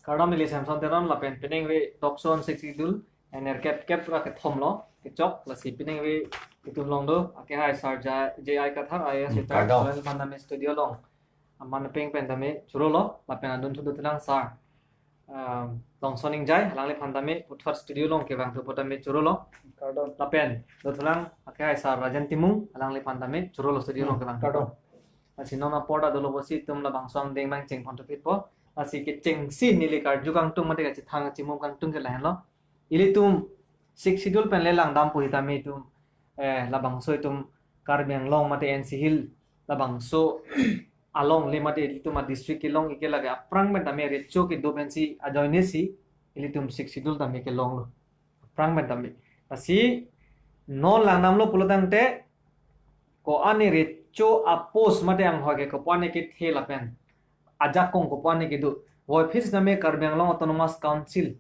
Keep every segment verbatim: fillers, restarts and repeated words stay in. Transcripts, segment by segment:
Kardom, neli Samson Teron lapen penang ave talk show on Sixth Schedule, ener kep kep ra kethom lo kechok, lasi penang ave itum along do akehai Sar J I Kathar, I A S Hmm, retired, kardom. Alangli aphan tame studio along aman peng pen tame choro lo, lapen adunthu do telang Sar, um, Longson Ingjai, alangliphan tame puthot studio along kevang thupo tame choro lo. Kardom. Lapen do telang akehai Sar Rajen Timung, alangliphan tame choro lo studio along Hmm, kevang thupo. Kardom. Lasi non apor ta dolo pusi itum labangso angdeng abang chengpon thupitpo. Lasi kechengsi neli karju kangtung mate kachethang kachimum kangtung ke lahenlo. Ilitum Sixth Schedule pen le langdam pu hitame itum, eh, labangso itum Karbi Anglong mate N C Hill labangso along le mate ilitum a-district kelong ike lake aphrang pen tame recho kedo pensi ajoine si ilitum Sixth Schedule tame kelonglo. Aphrang pen tame. Lasi non langdamlo pulo tangte ko-an recho a-post mate anghoi ke kopo-an kethe lapen ajakong kopo-an kedo. Voiphit tame Karbi Anglong Autonomous Council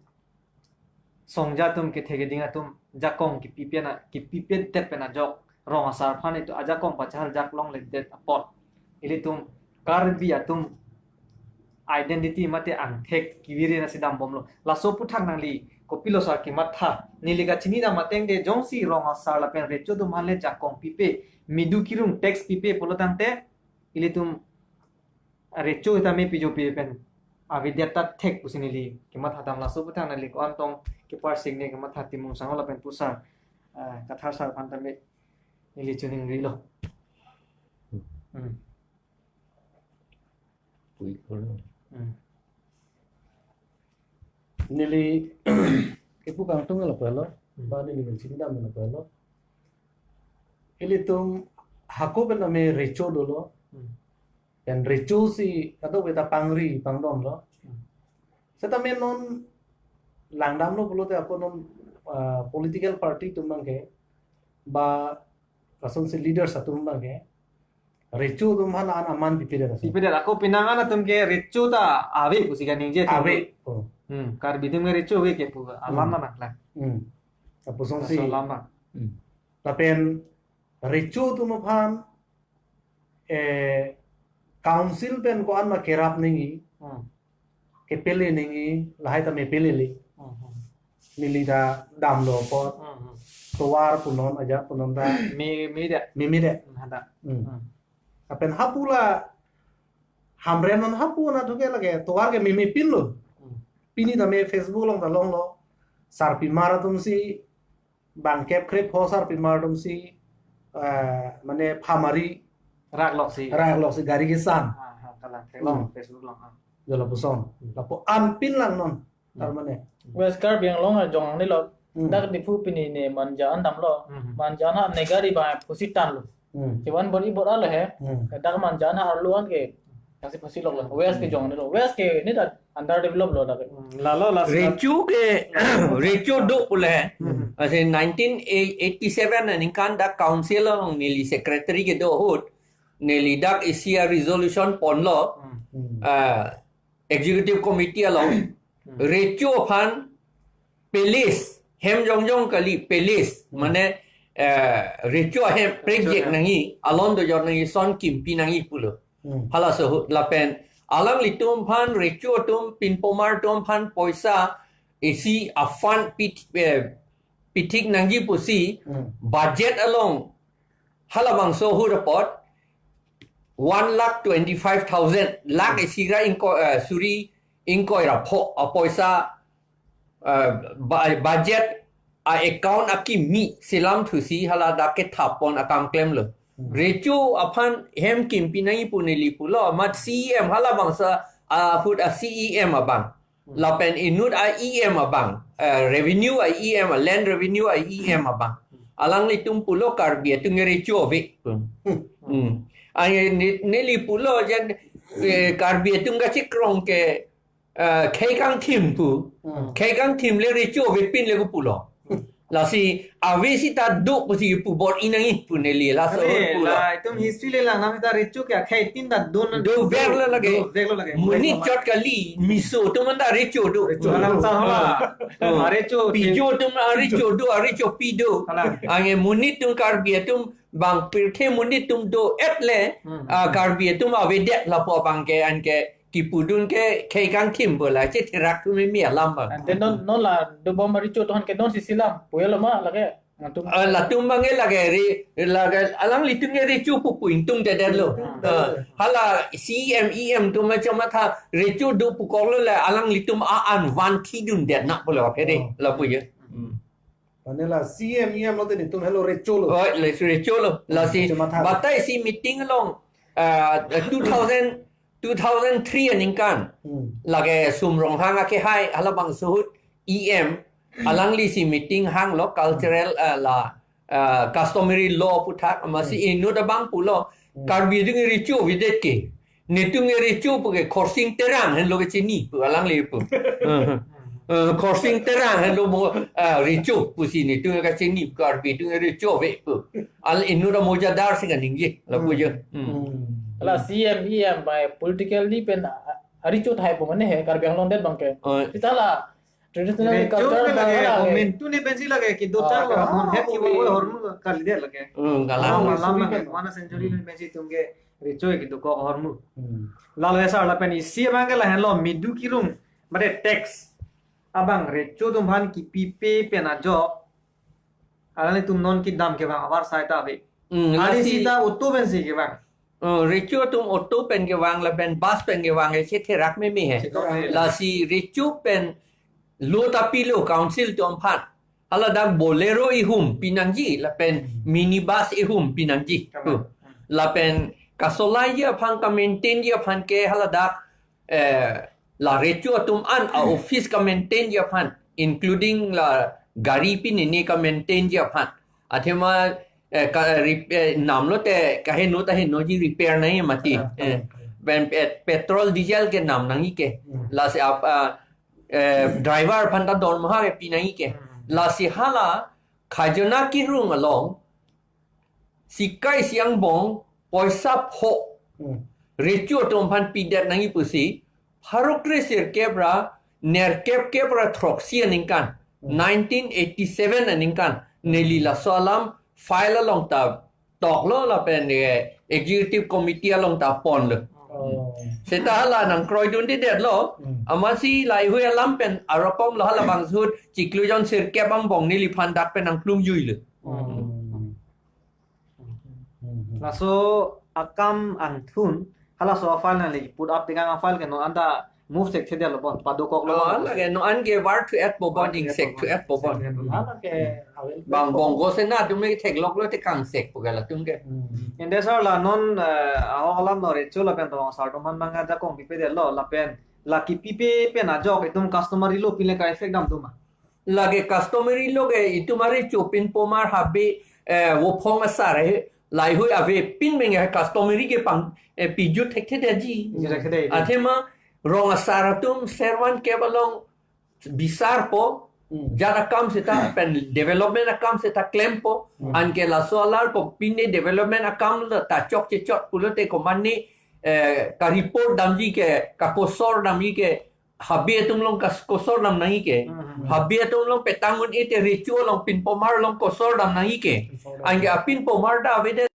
songja atum kethe keding atum jakong kipi pen a, kipi pen det pen ajok rong asar aphan itum ajakong pachahar jak longledet apot ilitum Karbi atum identity mate angthek kevir nasi dambomlo. Laso aphuthak nangli kopilo sar kematha. Neli kachini dam ateng de jongsi rong asar lapen recho atum aphan le jakong pipe, midu kirung tax pipe pulo tangte ilitum recho hitame pijo pipe pen avedet ta thek pusi neli kematha dam. Laso aphuthak nangli ko-an tong keparsing ne kematha Timung Sangho lapen pu Sar, ah, Kathar Sar aphan tame neli chuning rilo. Hmm. Pui kolo. Hmm. Neli kepu kangtung lapu lo, Hmm. Ba neli kachini dam lapu lo. Ilitum hako pen tame recho dolo. Hmm. Pen recho si kadokave ta pangri pangdom lo. Hmm. Setame non langdamlo pulote ako non, ah, political party atum abang ke ba kasonsi leaders atum abang ke recho atum aphan an aman pipedet aso. Pipedet, ako penang an atum ke recho ta ave pusi kaningje atum. Ave. Oh. Hmm, Karbi atum ke recho ave ke pu alam Hmm. mana klang. Hmm. Lapusonsi Kaso lama. Hmm. Lapen recho atum aphan, eh, council pen ko-an ma kerap nangji, Hmm. kepele nangji, lahai tame pelele. Hmm, hmm. Neli ta damlo apot. Hmm, hmm. Tovar punon aja punon ta. Me, me de. Meme de. Hmm, hada. Hmm. Hmm. Lapen hapu la Hamren non hapu na thuke lake tovar ke meme pinlo. Hmm. Pini tame Facebook along ta longlo. Sarpimar atumsi bangkep krepho sarpimar atumsi, eh, mane phamari Rak loksi. Rak loksi gari kesan. Ha, ha, kalang. Hmm. Long, Facebook long, ha. Jala puson. Hmm. Lapu an pin lang non. Hmm. Tar mane. West Karbi Anglong ajong angnelo. Hmm. Dak Diphu pini ne Manja an damlo. Hmm. Manja an ne gari ba pusi tanlo. Hmm. Kevan bor-i bor-a le he. Hmm. Dak Manja an arlo an ke. Kasi pasi lok lo. West ke jong angnelo. West ke ne dak underdeveloped lo dak. Hmm, lalo lasi. Recho ke, recho do pule. Hmm. Lasi nineteen eighty-seven aningkan dak council along neli secretary kedo ahut, neli dak isi a-resolution ponlo. Hmm. Hmm. Ah, executive committee along. Hmm. Recho aphan palace, hem jongjong kali palace. Hmm. Mane, eh, recho ahem Recho prekjek ahem. Nangji, alon dojor nangji, son kimpi nangji pulo. Hmm. Halaso ahut lapen alanglitum aphan recho atum pinpomar atum aphan poisa isi a-fund pit, eh, pithik nangji pusi Hmm. budget along halabangso ahut apot one lakh twenty-five thousand, lakh Hmm. isi ra ingkoi, eh, suri ingkoi ra pho apoisa, eh, ba-, budget a-account akimi selam thusi hala dak kethap pon akam klemlo. Hmm. Recho aphan hem kimpi nangji pu neli pulo, mat C E M halabangso ahut a-C E M abang. Hmm. Lapen inut a-E M abang, eh, revenue a-E M, land revenue a-E M abang. Alanglitum pulo Karbi atum ke recho ave. Hmm. Hmm. Ai ne-, neli pulo jen, eh, Karbi atum kachikrong ke, eh, khei kangthim pu. Hmm. Khei kangthim le recho avepin le ko pulo. Hmm. Lasi ave sita do pusi pu bor-i nangji pu neli laso Are, pulo. La itum history le lang nam ta recho ke akhei tin ta do na Dovek lo lake. Dovek lo lake. Monit chot kali, miso atum anta recho do. Recho halang sa hala. Ah. Ah, recho. Pijo atum a recho do, a recho pi do. Halang. Anke monit atum Karbi atum bang pirthe monit atum do-et le, Hmm. ah, Karbi atum avedet lapu abang ke anke kipudun ke khei kangthim bola che therak tu mimi alam ba. Ante non non la dobom recho tohan ke non si silam puya lo ma lake. Latum. Ah, latum bang e lake ri lake alanglitum ke recho pupu ingtung dedet lo. Ingtung dedet. Ah, hala C M E M atum macam matha recho do pukok lo la alanglitum a an van thi dun det nak pulo ke ri. Oh. Lapu ye. Hmm. Mane la C M E M lo te netum helo recho lo. Oh, le recho lo. Lasi macam matha. Batai si meeting along ah, two thousand, two thousand three aningkan. Hmm. Lake Sum Ronghang akehai halabangso ahut E M alangli si meeting hanglo cultural ah, la ah, customary law aputhak amatsi inut abang pulo. Hmm. Karbi atum ke recho avedet ke. Netum ke recho pu ke Khorsing Terang henlo kechini pu alangli pu. Eh, Khorsing Terang henlo mo ah, recho pusi netum ke kechini Karbi atum ke recho ave pu. Al inut amoja dar si kaningje lapu je. Hmm. Hmm. La C M E M bai politically pen ah, ah, recho thai pu mane he Karbi Anglong det bang ke. Oh. Sita la traditional recho culture ke lake, bai la ke. Momentum ni pensi lake kedo char. Ah, la mon het ki ah, bo hormu kalidet lake. Hmm, kalang. Alam, alam lake, mana century ni pensi atum ke recho kedo kok hormu. Hmm. Lalo asar lapen isi abang ke lahenlo midu kirung, mate tax abang recho atum aphan kipipe pen ajok alanglitum non kedam kevang avarsai ta ave. Hmm, ari lasi sita auto pensi kevang. Oh, recho atum auto pen kevang lapen bus pen kevang ke chetherak meme he. Chetherak meme. Lasi recho pen lo ta pilo council atum aphan. Hala dak Bolero ihum pinangji lapen minibus ihum pinangji. Kapan? Lapen kasolai ji aphan ka-maintain ji aphan ke hala dak eh, la recho atum an a-office ka-maintain ji aphan, including la gari pinine ka-maintain ji aphan. Athema eh, ka, rep- eh, namlo te kaheno ta henoji repair nangji mati. Ah, eh, ah, ah. Pen pet- petrol diesel ke nam nangji ke. Hmm. Lasi ap ah, eh, driver aphan ta dormoha ke pinangji ke. Hmm. Lasi hala khajana kirung along sikai siangbong poisa pho. Hmm. Recho atum aphan pidet nangji pusi pharo kre sirkep ra nerkep kep ra throksi aningkan, hmm, nineteen eighty-seven aningkan neli laso alam file along ta toklo lapen eh, executive committee along ta ponlo. Oh. Seta hala nangkroidundedet lo. Hmm. Amatsi laheihui alam pen arokom lo halabangso ahut chiklo jon sirkep angbong neliphan dak pen nangplungjuilo. Hmm. Hmm. Laso akam angthun halaso a-file nangli put up tekang a-file ke non anta move thekthedetlo bon, padokoklo bon. Ah, lake non an ke var thu-et po bon, var thu-et ingsek po bon, thu-et po bon. Thu-et po bon. Hala ke avel bang pen bonggo sena atum ke thekloklo te kangsek pu ke latum ke. Hmm. Ante sir la non eh, ahok alam lo recho lapen tong sar atum aphan bang ajakong pipedetlo lapen la kipipe pen ajok itum customary law pine ka-effect dam do ma? Lake customary law ke itum arecho pinpomar habe eh, vophong asar he laheihui avepin meng he customary ke pang eh, pijut thekthedetji. Pijut thekthedetji. Athema rong asar atum servan kep along bisarpo, hmm, jat akam seta pen development akam seta klempo, hmm, anke laso alar ko pine development akam lo ta chokche chot pulote komatne eh, ka-report damji ke, kakosor damji ke, habe atum along kas- kosor dam nangji ke. Hmm. Habe atum along petang un-e te recho along pinpomar along kosor dam nangji ke. Kosor dam. Anke apinpomar ta avedet,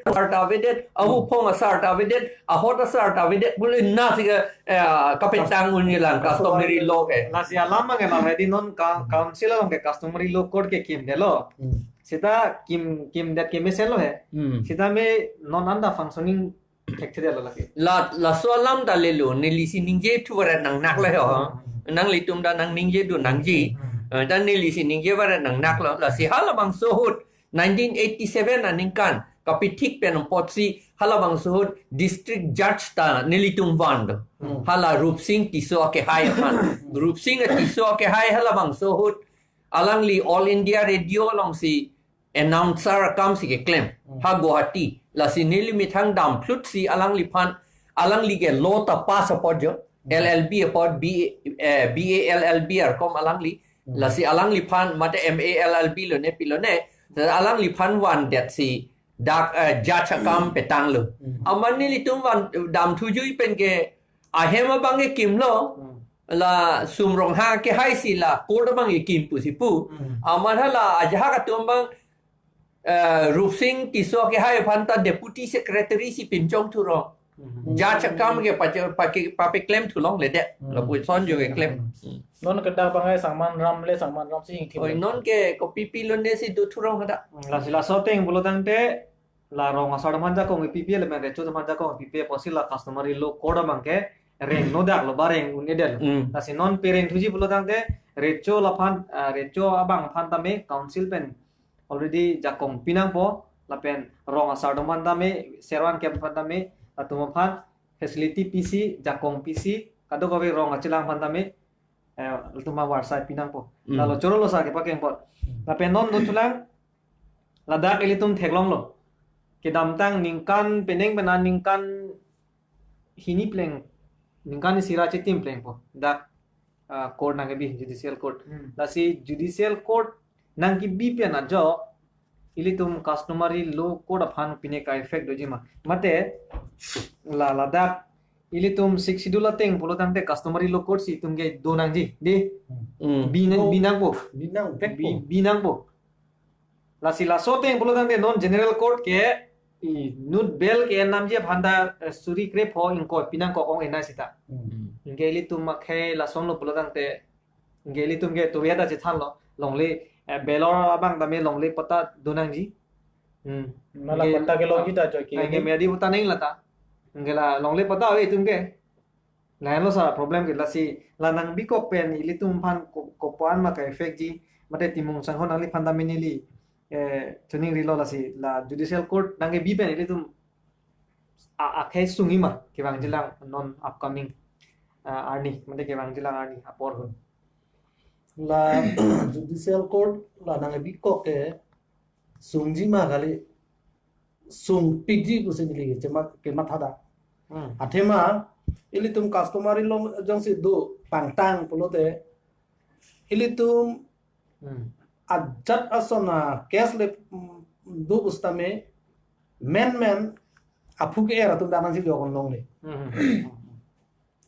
asar ta avedet, ahu, hmm, phong asar ta avedet, ahot asar ta avedet, bule na si ke eh, kapetang un-e lang, customary law ke. Lasi alam mang ke la hedi non ka- council along ke customary law court ke kimdetlo. Hmm. Seta kim kimdet kemesen lo he. Hmm. Seta me non anta functioning thekthedetlo lake. La laso alam ta lelo, neli si ningje thu varet nangnaklo ho. Hmm. Nanglitum ta nangningjedun nangji. Hmm. Eh, ta neli si ningje varet nangnaklo. Lasi halabangso ahut nineteen eighty-seven aningkan kapithik pen apotsi halabangso ahut district judge ta nelitum vando. Hmm. Hala Rupsing Tisso akehai aphan. Rupsing Tisso akehai halabangso ahut alangli All India Radio alongsi announcer akam si keklem. Hmm. Ha Guwahati. Lasi neli methang damphlut si alangliphan, alangli ke law ta pass apot jo. Hmm. L L B apot, B, eh, B A L L B arkom alangli. Hmm. Lasi alangliphan mate M A L L B lone pilone. Alangliphan vandet si dak eh, judge akam petanglo. Hmm. Amat nelitum van damthujui pen ke ahem abang ke kimlo. Hmm. La Sum Ronghang akehai si la court abang ke kim pusi pu. Hmm. Amat hala ajahak atum abang eh, Rupsing Tisso akehai aphan ta deputy secretary si pinchong thurong. Mhm. Judge akam ke pa, pa, papeklem thulongle det. Hmm. Lapuson jo keklem. Hmm. Non ke dak bang ai Sangmanram le Sangmanram si ingthim. Oi, le. Non ke kopi pi londe si do thurong hadak. Hmm, lasi laso ateng pulo tangte la rong asar atum aphan jakong kepipe le men recho atum aphan jakong kepipe pusi la customary law court abang ke rengno dak lo ba reng un-e det lo. Hmm. Lasi non pereng thuji pulo tangte recho laphan, ah, recho abang aphan tame council pen already jakong pinangpo, lapen rong asar atum aphan tame, servan kep aphan tame, latum aphan facility pisi, jakong pisi, kadokave rong achelang aphan tame, eh, latum aphan varsai pinangpo. Mm. Lalo choro lo sa kepakengpo. Mm. Lapen non do thulang, ladak ilitum theklonglo. Kedamtang ningkan penang pen aningkan hini pleng, ningkan isi ra chitim plengpo. Dak, ah, court nangkebi, judicial court. Hmm. Lasi judicial court nangkebi pen ajok, ilitum customary law court aphan pine ka-effect doji ma. Mate, la ladak, ilitum Sixth Schedule ateng pulo tangte customary law court si itum ke do nangji, di? Hmm. Bi nang, Oh. bi nangpo. Bi nang, Bi, vekpo. bi nangpo. Lasi laso ateng pulo tangte non general court ke inut bail ke-en namji aphan ta, eh, suri krepho ingkoi pinangkok ong-e nai seta. Hmm. Anke ilitum akhei lason lo pulo tangte, anke ilitum ke tuya ta chethanlo, longle, eh, bail abang tame longle patta do nangji. Hmm. Mala Anke, patta kelongji ta joike anke ni. Meyadi patta nangji lata. Anke la longle patta ave itum ke. Lahenlo sa problem ke, lasi la nangbikok pen ilitum aphan ko-, kopi-an ma ka-effect ji, mate Timung Sangho nangliphan tame neli, eh, chuning rilo lasi la judicial court nangkebi pen ilitum a-, akhei sungji ma kevangjilang non upcoming, ah, arni, mate kevangjilang arni apor ahut. La judicial court la nangbikok ke sungji ma kali, sungpikji pusi neli kechema-, kematha dak. Hmm. Athema, ilitum customary law jongsi do pangtang pulote, ilitum Hmm. ajat ason a-case le, mm, do pusitame, menmen aphu ke-er atum dak nangsi do kon longle. Hmm.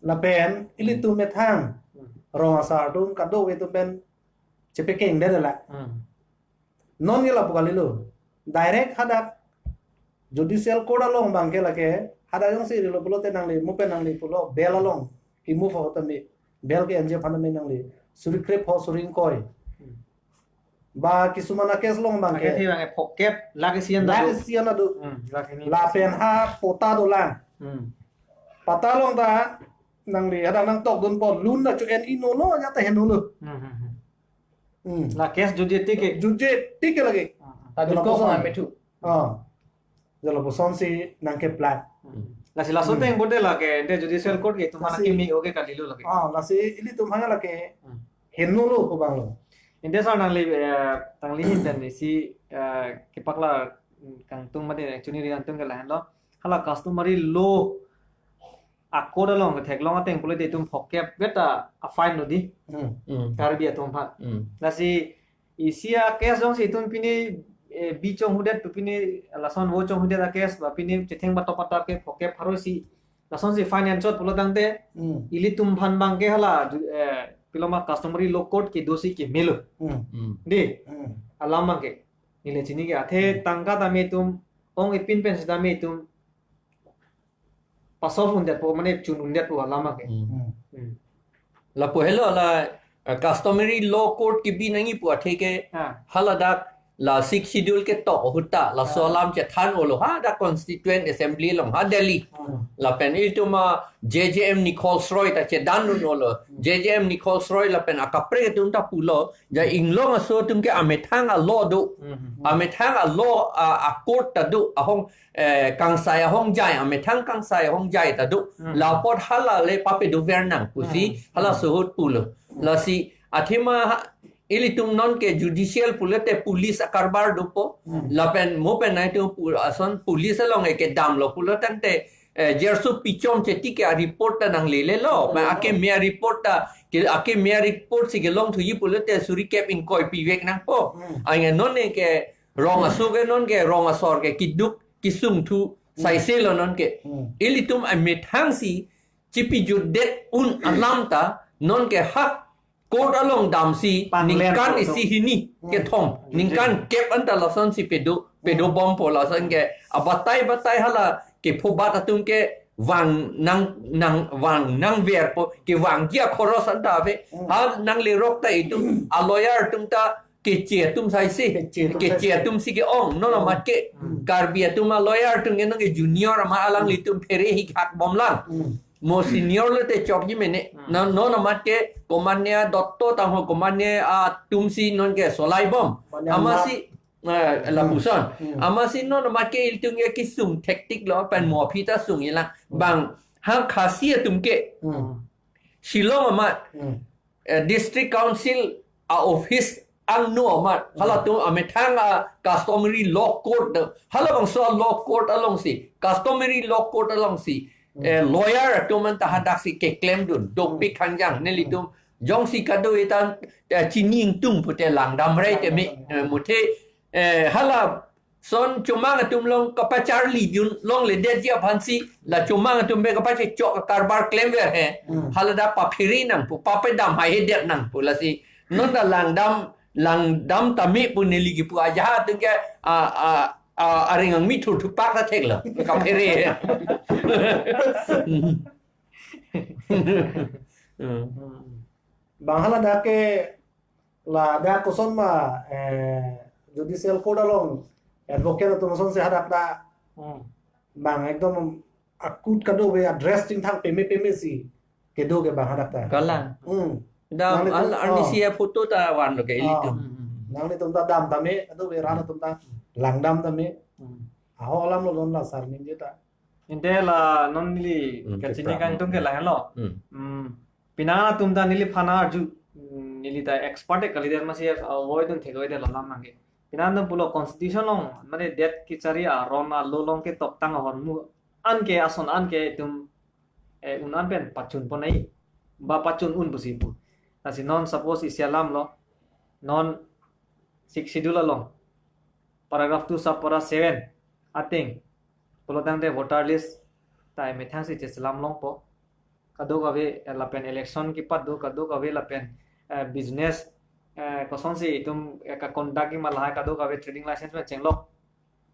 Lapen, ilitum methang, Hmm. rong asar atum kadokave atum pen chepekeng det la. Hmm. Non ke lapu kalilo. Direct hadak judicial court along abang ke lake, hadak jongsi rilo pulote nangli, mo pen nangli pulo, bail along, ki move ahut tame, bail ke-enji aphan tame nangli suri krepho suri ingkoi. Hmm. Ba kisuman a-case along abang Lake ke. thi abang ke phokep, lake isi an ta Lake do. isi an ta do. Hmm, lake ni. Lapen ha patta dolang. Hmm. Patta along ta nangli, hadak nangtokdunpo, loan ta cho-en inolo, ya ta henolo. Hmm, hmm, hmm. Hmm. La case jutje tik ke. Jutje tik ke lake. Hmm, hmm. Jala Jutko puson. Sama methu. Ah. Jala pusonsi nangkeplang. Hmm. Lasi laso Hmm. ateng bote lake, ante judicial court ke itum aphan Lasi. akimi oke kalilo lake. Ah, lasi ilitum aphan lake. Hmm. Henolo ko abang lo. Ante sir nangli, eh, tangli hin dan isi, eh, kepaklar, mm, kangtung mate chuning ri kangtung ke lahenlo. Hala customary law a-court along theklong ateng pulote itum phokep beta a-fine lo di. Hmm. Hmm. Karbi atum aphan. Hmm. Lasi isi a-case jongsi itum pini, eh, bi chonghudet pu pini lason vo chonghudet a-case ba pini chetheng ba top atar ke phokep pharo isi lasonsi fine enchot pulo tangte Hmm. ilitum aphan abang ke hala, eh, piloma customary law court kedosi kemelo. Hmm. Hmm. Di? Hmm. Alam abang ke. Neli chini ke athe Hmm. tangka tame itum, ong-e pin pen setame itum pass off un-edetpo, mane chun un-edetpo alam abang ke. Hmm. Hmm. Hmm. Lapu helo la, eh, customary law court kebi nangji pu athe ke, Ah. haladak la Sixth Schedule ketok ahut ta, laso Ah. alam chethan olo, hadak Constituent Assembly along, ha Delhi. Hmm. Lapen itum a J J M Nichols Roy ta chedandun olo. Hmm. J J M Nichols Roy lapen akaprek atum ta pulo, ja inglong aso atum ke amethang a-law do. Hmm, hmm, hmm. Amethang a-law, a, a-court ta do, ahong, eh, kangsai ahongjai, amethang kangsai ahongjai ta do. Hmm. La apot hala le papedover nang pusi, Hmm. halaso ahut pulo. Hmm. Lasi, athema ha, ilitum non ke judicial pulote police a-karbar dopo. Hmm. Lapen mo pen nai tu pu-, ason police along ke damlo pulo tangte, eh, jerso pichom cheti ke a-report ta nanglelelo. Hmm. Ma akeme a-report ta, ke, akeme a-report si kelong thuji pulote suri kep ingkoi pivek nangpo. Hmm. Anke non ke rong aso ke non ke rong asor ke kiduk kisung thu Hmm. saise lo non ke. Hmm. Ilitum amethang si chipijutdet un alam ta non ke ha court along damsi Panglen ningkan to. isi hini Hmm. kethom. Hmm. Ningkan kep anta lasonsi pedo, pedo Hmm. bompo lason ke. Abatai batai hala kephobat atum ke vang nang nang vang nangverpo, kevangji akhoros anta ave. Hmm. Ha nanglerok ta itum a lawyer atum ta Keche atum saisi. Keche atum Keche saisi. Atum si ke-ong, non Hmm. amat ke Hmm. Karbi atum a lawyer atum ke nang ke junior amat alanglitum phere hikhak bomlang. Hmm. Mo senior lote chokji mene. Hmm. Na non amat ke komatne a Dotto tangho komatne atum si non ke solai bom. Komatne Amat amat. si, eh, Hmm. lapuson. Hmm. Amat si non amat ke ilitum ke kesung tactic lo pen mo aphi ta sungjilang. Hmm. Bang ha Khasi atum ke Hmm. Shillong amat. Hmm. Eh, District Council a office angno amat. Hmm. Halatum amethang a customary law court do. Halabangso a law court alongsi, customary law court alongsi. Hmm. Eh, lawyer atum anta hadaksi keklemdun. Dopik Hmm. hangjang nelitum. Jongsi kado-itan, eh, chini ingtung pute langdam rai teme, Langdam. eh, muthe, eh, hala son chomang atum along kapacharlidun longledetji aphansi la chomang atum pen kapachechok karbar klemver he. Hmm. Hala dak paphere nangpo, papedam haihedet nangpo lasi. Non ta langdam, langdam tame pu neli kipu aja atum ke a, a, a, aring angmi thurthupak ta theklo. Kaphere. Hmm. Bang hala dak ke ladak koson ma, eh, judicial court along advocate atum asonsi hadak ta Hmm. bang ekdom akut kadokave address chingthang peme peme si kedo ke bang hadak ta. Kalang. Hmm. Dam Nanglitum, al oh. arnisi a photo ta vanlo ke Ah. ilitum. Hmm, hmm, hmm. Nanglitum ta dam tame kadokave rat atum ta langdam tame. Hmm. Aho alam lo don la sar ningje ta. Ante la non neli Hmm, kachini kita. kangtung ke lahenlo. Hmm. Hmm. Penang atum ta neliphan arju, mm, neli ta expert e kalidet amatsi avoid dun thek-oi det lo lam nangke. Penang atum pulo constitution along, mane det kachari aron a law along ke toktang ahormu an ke ason an ke itum, eh, un an pen pachun pon nai. Ba pachun un pusi pu. Lasi non suppose isi alam lo, non Sixth Schedule along, paragraph two sub para seven, ateng, pulo tangte voter list ta emethang si cheselam longpo. Kadokave, eh, lapen election kipat do, kadokave lapen, eh, business, eh, kosonsi itum, eh, ka-conduct ma lahai kadokave trading license pen chenglok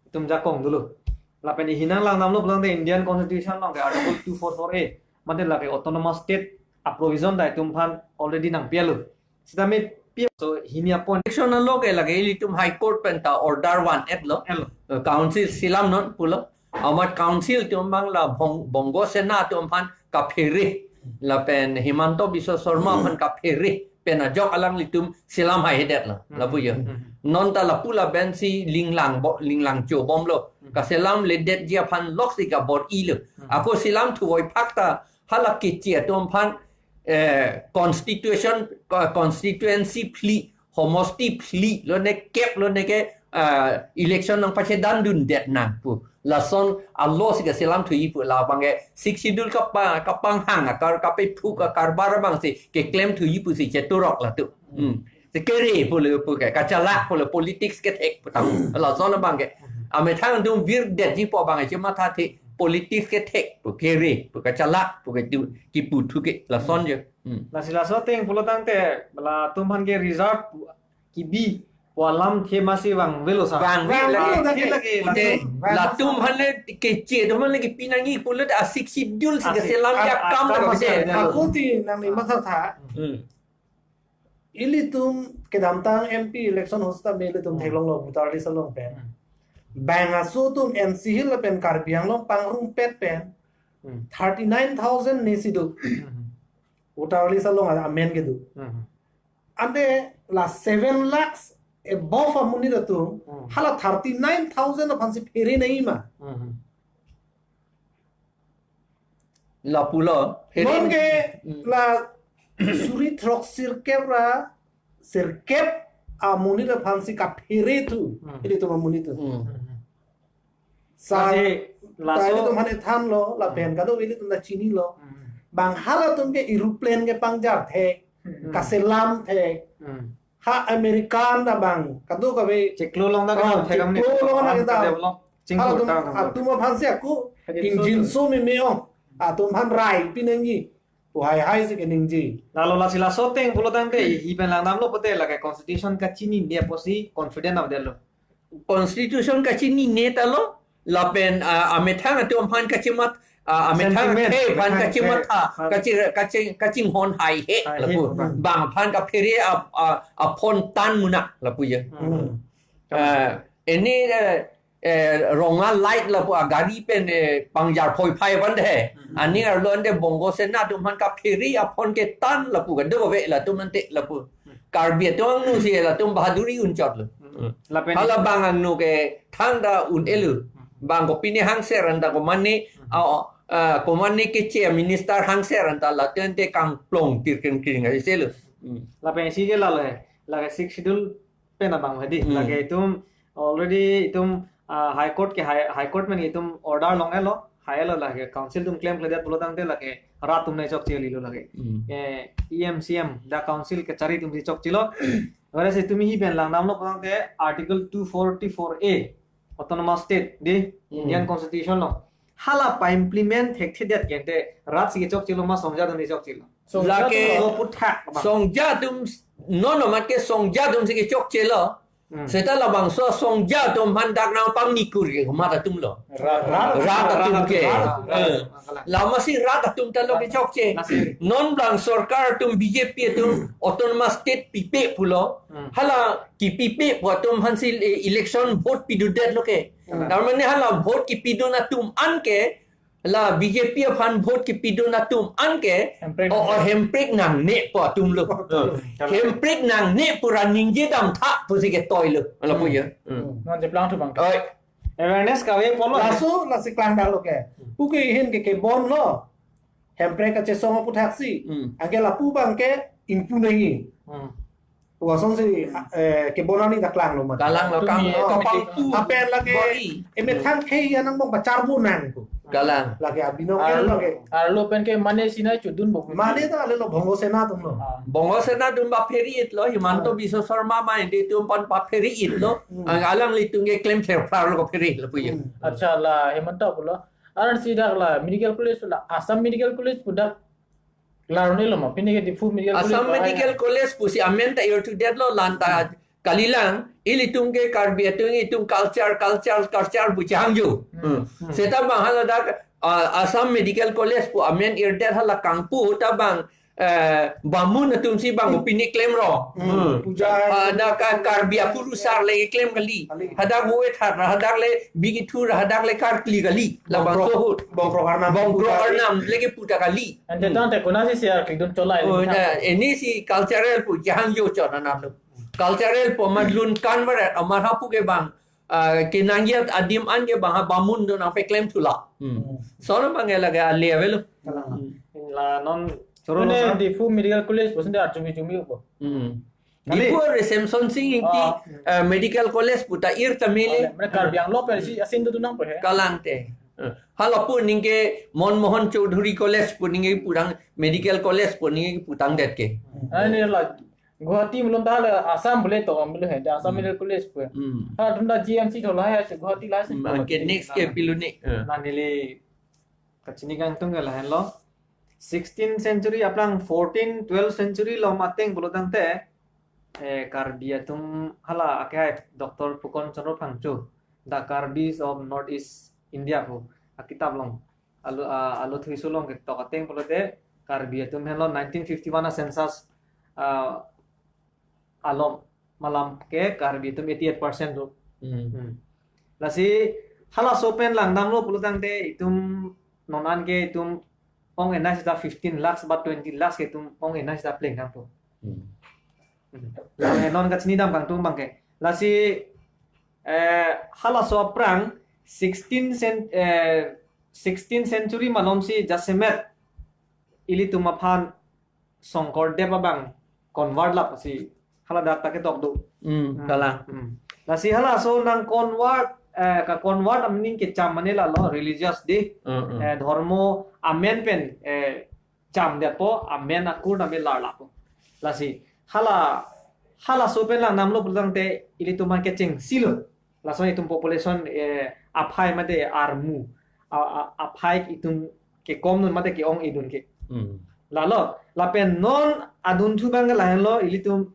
itum jakong dolo. Lapen ihinang langdamlo pulo tangte Indian Constitution along ke Article two four four A, mate lake autonomous state a provision ta itum aphan already nangpialo. Sitame pi so hini apon. Election along ke lake ilitum High Court pen ta order van-etlo. Etlo. Eh, council selam non pulo. Amat council atum abang la Bong-, Bongo Sena atum aphan kaphere. Lapen Himanta Biswa Sarma aphan kaphere. Pen ajok alanglitum selam haihedetlo. Hmm. Lapu jo. Hmm. Non ta lapu lapen si linglang bo-, linglang chobomlo. Hmm. Kaselamledetji aphan loksi kabor-ilo. Hmm. Ako selamthu-oi phak ta hala Keche atum aphan, eh, constitution, co-, constituency phli, homosti phli, lone kep, lone ke, ah, election nangpachedandundet nangpu. Lason a law si kaselamthuji pu labang ke Sixth Schedule kapa-, kapanghang akar kapephuk akarbar abang si keklemthuji pusi cheturok latu. Hmm. Si kere pulo pu ke, kachalak pulo politics kethek pu tam. Lason abang ke. Amethang atum virdetji pu abang ke chemathathe politics kethek pu kere pu kachalak pu ke tu kipu thu ke lason jo. Hmm. Lasi laso ateng pulo tangte latum aphan ke reserve pu kibi pu alamthe amatsi vangvelo sa. Vangve Vangvelo lagi. lagi, lagi. Te, Vangvelo. latum aphan le Keche atum aphan le kipi nangji pulo ta a Sixth Schedule si A Sixth, kaselam a, ya a, kam kam la si kache. Vangvelo. Ako ti nangli mathatha. Hmm. Ilitum kedamtang M P election ahut sitame ilitum Hmm. theklonglo voter list along pen. Hmm. Bang aso atum N C Hill pen Karbi Anglong pangrumpet pen Hmm. thirty nine thousand ne si do. Hmm. Voter list along amen kedo. Hmm. Ante la seven lakhs above amonit atum, Hmm. hala thirty nine thousand aphansi phere nangji ma. Hmm. Lapulo, phere. Non ke Hmm. la suri throk sirkep ra, sirkep amonit aphansi kaphere thu. Hmm. Ilitum amonit atum. Hmm. Hmm. Sa, Lasi, ta laso ilitum aphan ethanlo, lapen Hmm. kado ilitum ta chinilo. Hmm. Bang halatum ke aeroplane kepangjar thek, Hmm. kaselam thek. Hmm. Ha American abang, kadokave. Chiklo long ta Ah, kalo thek am ni. chiklo long na Ang kita. ka-develop. Chingko Halatum, ta ang atum aphansi ako, Hadi engine so so meme-ong. Atum aphan rai pi nangji. Pu haihai si keningje. Lalo lasi laso ateng pulo tangte, hi pen langdamlo pute lake constitution kachinine apotsi confident avedetlo. Constitution kachinine ta lo, lapen, ah, amethang atum aphan kachemat, ah, amethang Sentiment. He aphan Amethang kachimatha, he. Kachi, kachi, kachinghon haihe, Haihe. Lapu. Hmm. Bang aphan kaphere a, a, aphone tan munak lapu ya. Hmm. Eh, ini, eh, eh, Ronga Light lapu agari pen, eh, pangjar phoi phai aphan de. Hmm. Aning arlo ante Bongo Sena atum aphan kaphere aphone ketan lapu kadokave latum ante lapu. Hmm. Karbi atum angno si latum bahaduri unchot lo. Hmm. Lapen hala bang angno ke thangta un-elo. Hmm. Bang kopine hangser anta komane, hmm, ah, ah, komane keche minister hangser anta latum ante kangplong tirkring kring ai selo. Hmm. Lapen isi ke lalo he. Lake Sixth Schedule pen abang hadi. Hmm. Lake itum already itum, ah, High Court ke High, High Court pen itum order long-elo, hai-elo lake council atum klemkledet pulo tangte lake rat atum nai chokche kalilo lake. Hmm. Eh, E M C M, the council kachari atum si chokchelo. Whereas itum hi pen langdamlo pulo tangte Article two forty-four A, Autonomous State, di, hmm, Indian Constitution lo. Hala pa-implement thekthedet kente rat si kechokchelo ma songja atum si chokchelo. Songja lake atum lo. So puthak abang. Songja atum, non amat ke songja atum si kechokchelo. Hmm. Seta labangso songja atum aphan dak nangpangnikur ke komat atum lo. Rat, rat, rat atum ke. Rat, rat, eh, rat. Lama si rat atum ta lo kechokche. Lasi. Non bang sorkar atum B J P atum autonomous state pipe pulo. Hmm. Hala kipipe pu atum aphan si, eh, election vote pidundet lo ke. Hmm. Tar mane hala vote kipidun atum an ke la B J P aphan vote kipidun atum an ke, hemprek, o, o, nangne, hemprek nangne pu atum lo. Betul. Hemprek nangne pura ningje damtha pusi ketoi lo. Ala pu ya. Hmm. Non jeplang thu bang. Oi. Awareness kave pulo. Laso lasi klangdamlo ke. Pu ke hin ke kebon lo. Hemprek kachesong aputhak si. Hmm. Anke lapu bang ke ingpu nangji. Hmm. Lason si, eh, kebon ani ta klanglo mat. Kalang lo. Tumi, kang, oh, tumi kapangpu. Apen lake, bor-i. Emethang khei anang bong pacharbo nang ko. Kalang. Lake abinong ke arlo, lake. Arlo pen ke mane sina chodun bok. Mane ta ale lo Bongo Sena atum lo. Ah. Bongo Sena atum baphere-it lo, Himanta, ah, Biswa Sarma ma indi atum aphan baphere-it lo. Hmm. Ang alanglitum ke klem pher phar lo kaphere lo pu ya. Hmm. Acha la Himanta pulo. Aran si dak la medical college la Assam Medical College pu dak Klaro ni lo ma, pini ke Diphu Medical College. Assam Medical College pusi amen ta irthudet lo, lanta kalilang, ilitum ke Karbi atum itum culture, culture, culture pu chehangjo. Hmm. Hmm. Seta bang hala dak, ah, Assam Medical College pu amen irdet hala kangpu ta bang, eh, bamun atum si bang opini klemro. Hmm. Hmm. Puja. Ah, dak Karbi apuru sar le klem kali. Kali. Hadak huwe thar, hadak le bigi thur, hadak le karkli kali. Labangso ahut. Bongkrok arnam. Bongkrok arnam leke puta kali. Ante tangte konatsi si arklidun cholai. Oh, lagi na, ini si cultural pu jahang yo chon anam lo. Cultural pu amat lun kan barat amat hapu ke bang, ah, kenangjat adim an ke bang ha bamun do nangpeklem thula. Hmm. Sono bang ela ke ale avelo. Kalang. Hmm. La non choro. Mane lo sa? Diphu Medical College pu sende arjumi jumi upo. Hmm. Kali. Diphu Reception Sing Ingti, ah, eh, Medical College pu ta ir ta mele. Ole, mane Karbi Anglong pen si asin tu tunang pe he. Kalang te. Eh, hala pu ningke Mon Mohan Chowdhury College pu ningke putang, Medical College pu ningke putangdet ke. Ani la Guwahati malom ta hala Assam bole to am bole he, Assam, hmm, Medical College pu. Hmm. Hala atum ta G M C thola he, Guwahati la si. Hmm, anke next ke piluni. Eh. La neli kachini kangtung ke lahenlo. Sixteenth century aphrang fourteen, twelfth century along ateng pulo tangte, eh, Karbi atum hala akehai Doctor Phukan Chandra Phangcho, The Karbis of North East India pu akitap along, alo, ah, alo thuiso along ketok ateng pulote Karbi atum henlo nineteen fifty-one a census, ah, along malam ke Karbi atum eighty-eight percent tu. Hmm. Hmm. Lasi halaso pen langdamlo pulo tangte itum non an ke itum ong enai sita fifteen lakhs ba twenty lakhs ke itum ong enai sita pleng kangpo. Hmm. Hmm. Lasi non kachini dam kangtung bang ke. Lasi, eh, halaso aphrang sixteen cent-, eh, sixteenth century malom si jasemet ilitum aphan Songkordep abang convert lap si haladak ta ketok do. Hmm, hmm, kalang. Hmm. Lasi halaso nang convert, eh, ka convert ameaning kecham mane lalo religious di. Hmm, hmm. Eh, dhormo amen pen, eh, chamdetpo, amen akur name larlappo. Lasi hala, halaso pen langdamlo pulo tangte ilitum aphan kechengsi lo. Lason itum population, eh, aphai mate armu. A, a, aphai itum kekom dun mate ke-ong-edun ke. Hmm. Lalo, lapen non adunthu bang ke lahenlo ilitum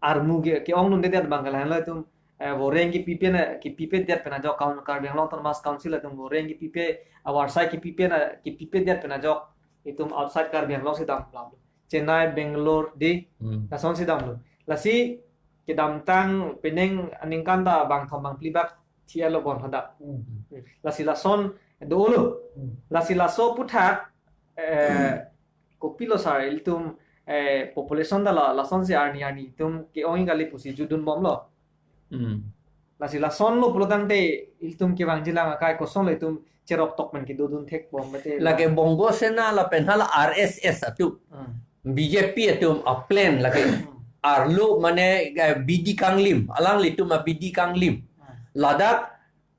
armu ke, ke-ong dundedet bang ke lahenlo itum eh, voreng kipipe na, kipipedet pen ajok, Kaun-, Karbi Anglong Autonomous Council atum voreng kipipe, avarsai kipipe na, kipipedet pen ajok, itum outside Karbi Anglong si damlam. Chennai, Bangalore, di, Hmm. lason si damlo. Lasi kedamtang penang aningkan ta bangthom bangphli bak thialo bon hadak. Hmm. Lasi lason dolo. Hmm. Lasi laso aputhak, eh, kopilo sir, ilitum, eh, population ta la, lason si arni arni itum ke-ong kali pusi judun bomlo. Hmm. Lasi lasonlo pulotangte ilitum kevangjilang akai kosonlo itum cherok tok pen kedodun thek bom mate. Lake Bongo Sena lapen hala R S S atum. Hmm. B J P atum a-plan lake. Hmm. Arlo mane, eh, bidi kanglim, alanglitum abidi kanglim. Hmm. Ladak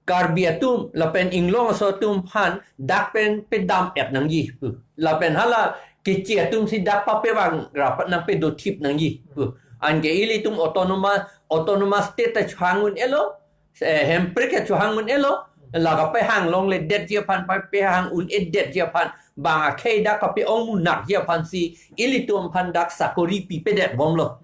Karbi atum lapen inglong aso atum aphan dak pen pedam-et nangji pu. Lapen hala Keche atum si dak papevang rapat nangpedothip nangji pu. Anke ilitum autonomous, autonomous state ta chohang un-elo, eh, Hemprek ta chohang un-elo, la kapehang longledetji aphan, pa-, pehang un-edetji aphan, bang akhei dak kape-ong munakji aphan si ilitum aphan dak sakori pipedet bomlo.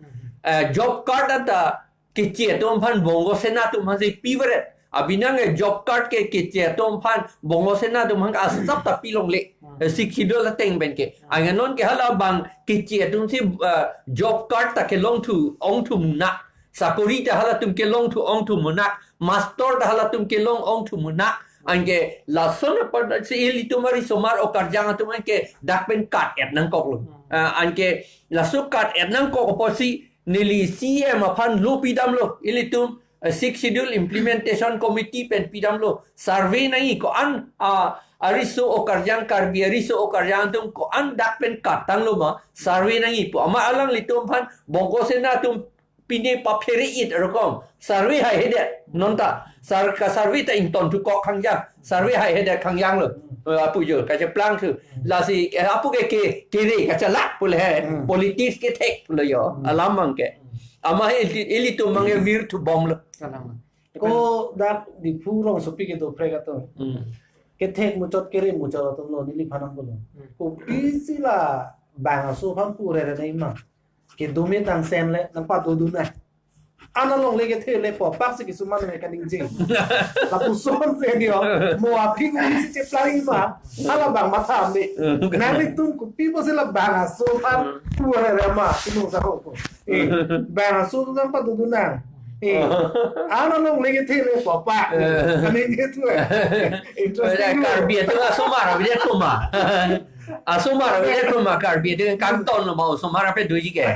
Eh, job card anta Keche atum aphan Bongo Sena atum aphan si pivaret. Abinang ke job card ke Keche atum aphan Bongo Sena atum aphan asap ta pilongle. Hmm. Eh, Sixth Schedule ateng pen ke. Hmm. Anke non ke hala bang Keche atum si, eh, job card ta kelongthu ongthu munak. Sakori ta halatum kelongthu ongthu munak. Master ta halatum kelong ongthu munak. Anke lason apar si ilitum ari osomar okarjang atum anke dak pen kat-et nangkoklo. Hmm. Eh, anke laso kat-et nangkok apotsi neli C M aphan lo pidamlo, ilitum, eh, Sixth Schedule Implementation Committee pen pidamlo, survey nangji ko-an, ah, ariso okarjang, Karbi ariso okarjang atum ko-an dak pen kat tanglo ma, survey nangji pu. Amat alanglitum aphan Bongo Sena atum pine paphere-it rokom, survey haihedet, non ta, sar-, ka-survey ta ingtonthu kok khangjang, survey haihedet khangjanglo. Eh, apu jo, kacheplangthu. Lasi, eh, apu ke, ke, kere kachelak pule he. Hmm. Politics kethek pule jo. Hmm. Alam abang ke. Amat ili, ilitum abang ke virthu bomlo. Alam. Ko dak Diphu rongsopi kedo phrek atum. Hmm. Kethek muchot kere muchot atumlo neliphan nangpulo. Hmm. Kopisi la bang aso aphan purere nangji ma. Kedo me tangsen le nangpadodun nang. An alongle kethe le po pak si kisuman me kaningje. Lapuson si dio. Mo aphi ko si cheplang ma. Hala bang matha me. Nanglitum kopi pusi la bang aso aphan purere ma. Inung sa ko. Eh, bang aso atum nangpadodun nang. Eh, an alongle kethe le po pak. Kaningje tu eh. Interesting. Karbi atum asomar, bide tuma. Asomar, bide tuma Karbi atum kangton lo ma osomar ape doji ke.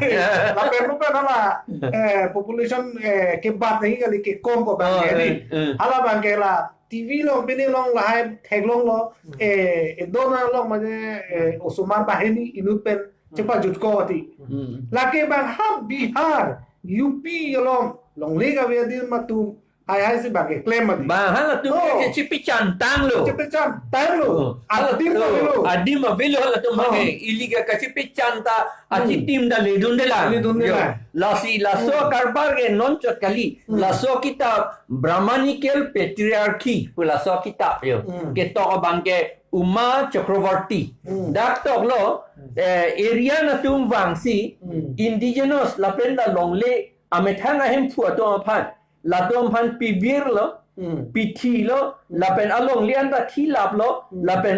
Lapen lapen hala, eh, population, eh, kebat nangji kali kekom ko bang Oh, ke ni. Eh, eh. Hala bang ke la T V along pini along lahai theklonglo, eh, edon along mane, eh, osomar banghini inut pen chepajutko ti. Hmm. Lake bang ha Bihar, U P along longle kave adim atum haihai si bang keklem adi. Bang halatum Oh. ke chepechan tanglo. Chepechan tanglo. Oh. Adim Halatum, avelo. Adim avelo halatum Oh. ke ili ke kachepechan ta Hmm. achitim ta ledunde lang. Ledunde Yo. lang. Lasi laso Hmm. karbar ke non chot kali. Hmm. Laso kitab Brahmanical Patriarchy pu laso kitab jo. Hmm. Ketok abang ke Uma Chakravarti. Hmm. Dak toklo, Hmm. eh, Aryan atum vangsi, Hmm. indigenous lapen ta longle amethang ahemphu atum aphan, latum aphan pivirlo, Hmm. pithilo, Hmm. lapen alongle anta thilaplo, Hmm. lapen,